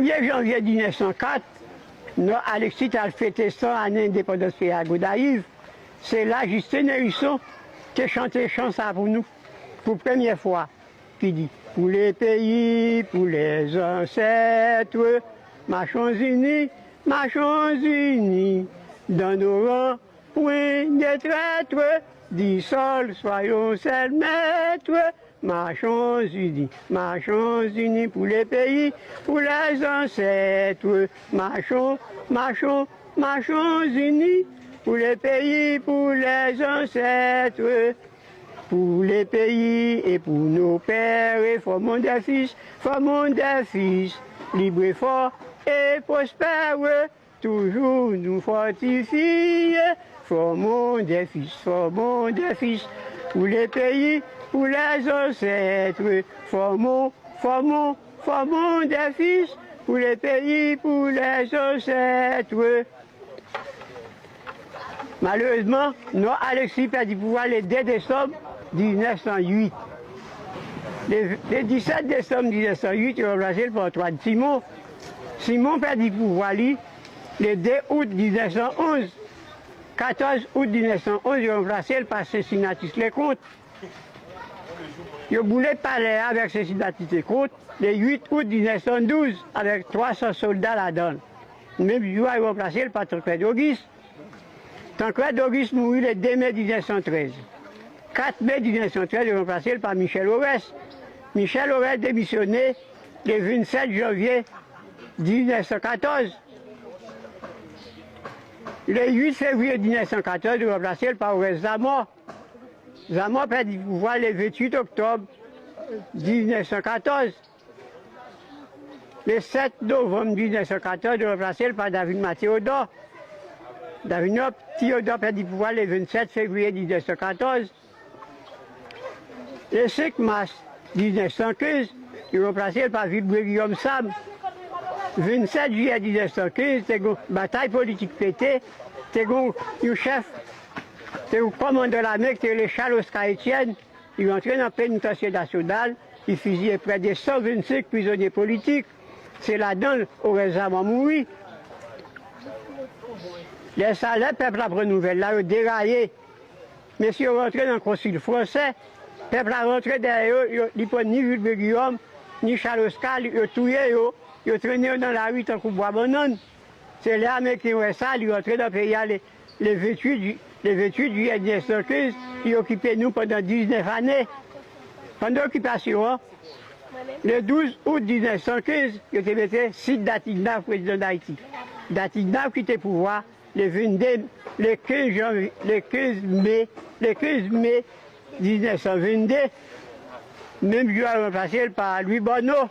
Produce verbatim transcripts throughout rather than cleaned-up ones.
Premye janvye diznèf san kat, Nò Alexis t al fete san ane endepandans peyi a Gonayiv. Se la Justin Hérisson te chante chan sa pou nou, pou premyè fwa, ki di: Pour le pays, pour les ancêtres, marchons unis, marchons unis, dans nos rangs, point de traîtres, du sol, soyons seuls maîtres, marchons unis, marchons unis pour le pays, pour les ancêtres, marchons, marchons, marchons unis pour le pays, pour les ancêtres. Pour le pays et pour nos pères, formons des fils, formons des fils, libres, forts et prospères, toujours nous fortifier. Formons des fils, formons des fils, pour le pays, pour les ancêtres. Formons, formons, formons des fils, pour le pays, pour les ancêtres. Malerezman, Nò Alexis pèdi pouvwa le de desanm diznèf san uit. Le, le disèt desanm diznèf san uit, yo ranplase l pa Antoine Simon. Simon pèdi pouvwa li le de out diznèf san onz. Katòz out diznèf san onz, yo ranplase l pa Cincinnatus Leconte. Yo boule palè a avèk Cincinnatus Leconte le uit out diznèf san douz avèk twa san sòlda ladan l. Menm jou a, yo ranplase l pa Tancrède Auguste. Tancrède Auguste mouri le de me diznèf san trèz. Kat me diznèf san trèz, yo ranplase l pa Michel Orès. Michel Orès demisyone le vennsèt janvye diznèf san katòz. Le uit fevriye diznèf san katòz, yo ranplase l pa Orès Zamò. Zamò pèdi pouvwa le ventuit oktòb diznèf san katòz. Le sèt novanm diznèf san katòz, yo ranplase l pa David Mathéodore. David Mathéodore pèdi pouvwa le vennsèt fevriye diznèf san katòz. Le senk mas diznèf san kenz, yo ranplase l pa Vilbré Guillaume Sam. Vennsèt jiyè diznèf san kenz, te gon batay politik pete, te gon yon chèf, te yon kòmandan lame ki te rele Charles Oscar Etienne, li rantre nan penitansye nasyonal, li fiziye prè de san vennsenk prizonye politik. Se ladan l Orès Zamò mouri. Lè sa, lè pèp la pran nouvèl la, yo deraye. Mesye yo rantre nan konsil fransè. Pèp la rantre dèyè yo, yo, li pran ni Vilbré Guillaume, ni Charles Oscar, yo touye yo, yo trennen yo nan lari tankou bwa bannann. Se lè Ameriken wè sa, li rantre nan peyi a le, le ventuit ji-, le ventuit jiyè diznèf san kenz, li okipe nou pandan diznèf ane. Pandan okipasyon an, le douz out diznèf san kenz, yo te mete Sid Datignav prezidan Dayiti. Datignav kite pouvwa le vennde, le kenz janvye, le kenz me, le kenz me diznèf san vennde. Menm jou a, yo ranplase l pa Louis Bonneau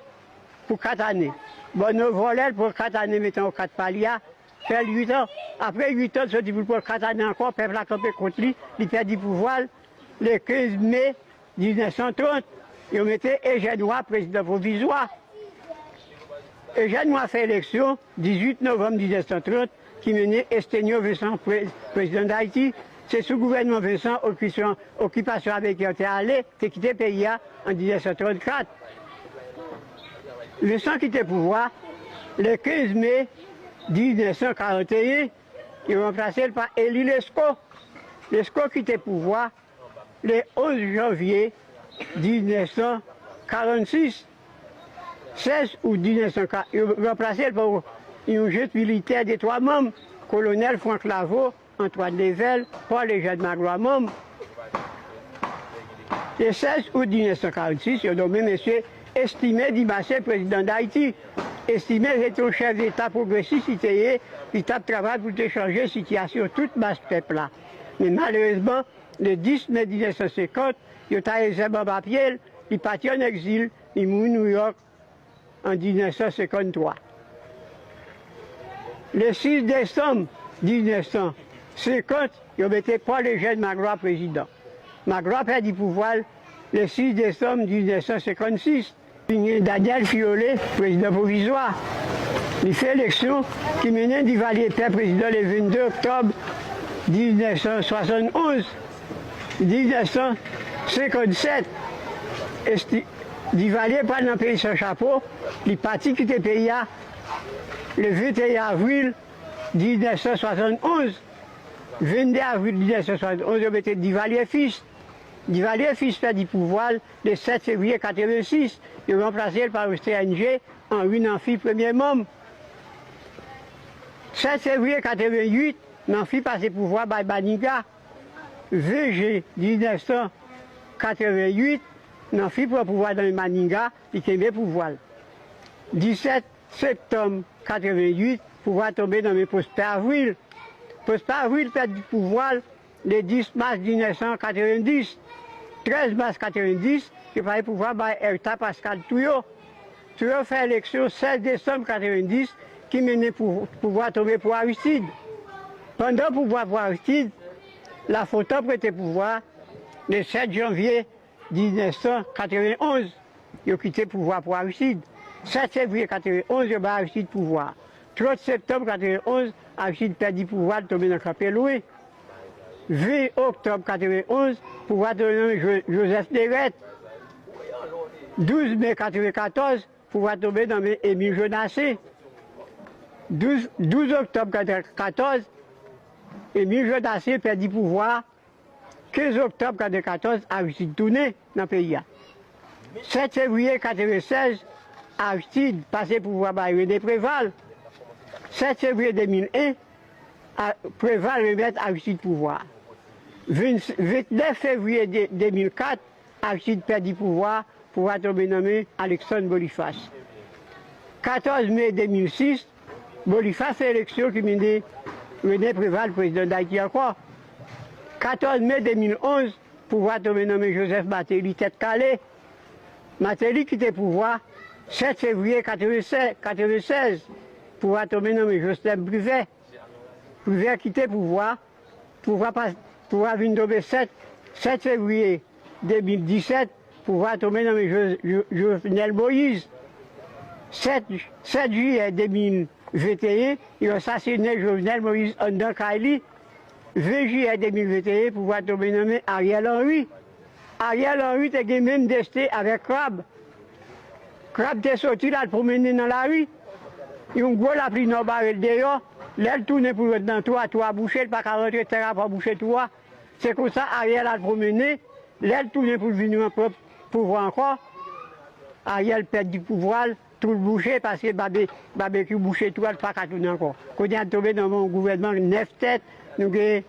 pou kat ane. Bonneau vòlè l, pran kat ane, mete an kat pa li a, fè l uit an. Apre uit an, l soti pou l pran kat ane ankò, pèp la kanpe kont li, li pèdi pouvwa l. Le kenz me diznèf san trant, yo mete Ejèn Wa prezidan pwovizwa. Ejèn Wa fè eleksyon dizuit novanm diznèf san trant, ki mennen Esténio Vincent pre-, prezidan Dayiti. Se sou gouvènman Vincent okipasyon, okipasyon ameriken an te ale, te kite peyi a an diznèf san trannkat. Vincent kite pouvwa le kenz me diznèf san karanteyen, yo ranplase l pa Élie Lescot. Lescot kite pouvwa le onz janvye diznèf san karannsis. Sèz out diznèf san ka, yo ranplase l pa yon jent militè de twa manm, kolonèl Franck Lavaud, Antoine Lévêle, Paul Eugène Magloire manm. Le sèz out diznèf san karannsis, yo nonmen mesye Estimé Dumarsais prezidan Dayiti. Estimé se te yon chèf deta pwogresis li te ye, li t ap travay pou l te chanje sitiyasyon tout mas pèp la. Men malerezman, le dis me diznèf san senkant, yo taye zèb anba pye l, li pati ann egzil, li mouri Nouyòk an diznèf san senkanntwa. Le sis desanm diznèf san senkant, yo mete Paul Eugène Magloire prezidan. Magloire pèdi pouvwa l le sis desanm diznèf san senkannsis. Li gen Daniel Filleulé, prezidan pwovizwa. Li fè eleksyon ki mennen Duvalier pè prezidan le vennde oktòb diznèf san swasannonz, diznèf san senkannsèt. Esti-, Divalye pral nan peyi san chapo, li pati kite peyi a le venteyen avril diznèf san swasann onz. Vennde avril diznèf san swasann onz, yo mete Divalye Fis. Divalye Fis pèdi pouvwa l le sèt fevriye katrevensis. Yo ranplase l pa Ostranje Anri Nanfi, premye manm. Sèt fevriye katrevenuit, Nanfi pase pouvwa bay Maniga. Ven jen diznèf san katrevenuit, Nanfi pran pouvwa nan men Maniga, li kenbe pouvwa l. Disèt septanm katrevenuit, pouvwa tonbe nan men Pwospè Avril. Pwospè Avril pèdi pouvwa l le dis mas diznèf san katrevendis. Trèz mas katrevendis, yo pase pouvwa bay Erta Pascal Touyo. Touyo fè eleksyon sèz desanm katrevendis, ki mennen pou, pouvwa tonbe pou Aristide. Pandan pouvwa pou Aristide, Lafontan prete pouvwa le sèt janvye diznèf san katrevenonz, yo kite pouvwa pou Aristide. Sèt fevriye katrevenonz, yo bay Aristide pouvwa. Trant septanm katrevenonz, Aristide pèdi pouvwa, l tonbe nan kanpe lwen. Ven oktòb katrevenonz, pouvwa tonbe nan men Jo-, Joseph Nerette. Douz me katrevenkatòz, pouvwa tonbe nan men Émile Jonas. Douz, douz oktòb katrevenkatòz, Émile Jonas pèdi pouvwa. Kenz oktòb katrevenkatòz, Aristide tounen nan peyi a. Sèt fevriye katrevensèz, Aristide pase pouvwa bay René Préval. Sèt fevriye de mil en, a, Préval remèt Aristide pouvwa. Ven, vennèf fevriye de, de mil kat, Aristide pèdi pouvwa, pouvwa tonbe nan men Alexandre Boniface. Katòz me de mil sis, Boniface fè eleksyon ki mennen René Préval prezidan Dayiti ankò. Katòz me de mil onz, pouvwa tonbe nan men Joseph Martelly, Tèt Kale. Martelly kite pouvwa sèt fevriye katrevensèz, katrevensèz, pouvwa tonbe nan men Joslèm Privè. Privè kite pouvwa, pouvwa pa, pouvwa vin tonbe sèt, sèt fevriye de mil disèt, pouvwa tonbe nan men Jo-, Jo-, Jovenel Moïse. Sèt, sèt jiyè de mil venteyen, yo asasinen Jovenel Moïse anndan kay li. Ven jiyè de mil venteyen, pouvwa tonbe nan men Ariel Henry. Ariel Henry te gen menm desten avèk Krab. Krab te soti, l al pwomennen nan lari. Yon gwo lapli nò bare l deyò. Lè l tounen pou l ret nan twou a, twou a bouche, l pa ka rantre, tè a pa bouche twou a. Se konsa Ariel al pwomennen. Lè l tounen pou l vin pran pouvwa ankò, Ariel pèdi pouvwa l, twou l bouche, paske Babe-, Babekyou bouche twou a, l pa ka tounen ankò. Kounye a, l tonbe nan men yon gouvènman nèf tèt. Nou gen